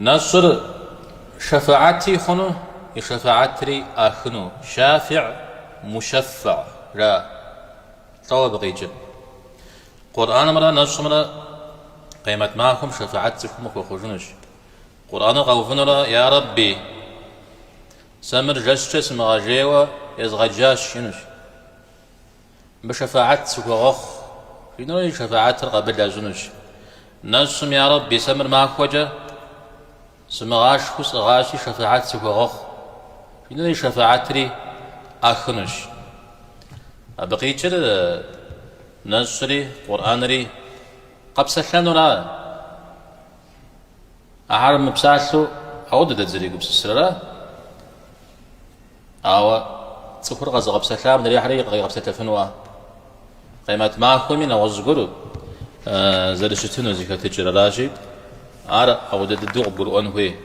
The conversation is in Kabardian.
Нэщӏыр шэфэӏэти хъуну, и шэфэӏэтри ӏахыну. Шафигь мушэффэгь жаӏэ. Лӏо абы къикӏыр. Къурӏэнымрэ нэщӏымрэ къемэт махуэм шэфэӏэт цӏыхум къыхуэхъужынущ. Къурӏэныр къэувынурэ, Я Рэбби, сэ мыр жэщкӏэ сымыгъэжейуэ езгъэджащ, жиӏэнущ. Мыбы шэфэӏэт сыхуэгъэхъу, жиӏэнурэ и шэфэӏэтыр къабыл ящӏынущ. Нэщӏым, Я Рэбби, сэ мыр махуэкӏэ сымыгъашхэу сӏыгъащи, шэфэӏэт сыхуэгъэхъу, жиӏэнурэ и шэфэӏэтри ӏахынущ. Абы къикӏыр нэщӏри Къурӏэнри къэпсэлъэнура? Ахэр мыпсалъэу ауэдэ дэ дызэрегупсысыр ара? Ауэ цӏыхур къэзыгъэпсэлъам адрейхэри къигъэпсэлъэфынуа? Къемэт махуэми нэгъуэщӏ зыгуэру зэрыщытыну зэхэтыкӏыр аращи, ар ауэдэ дыдэу къыбгурыӏуэн хуей.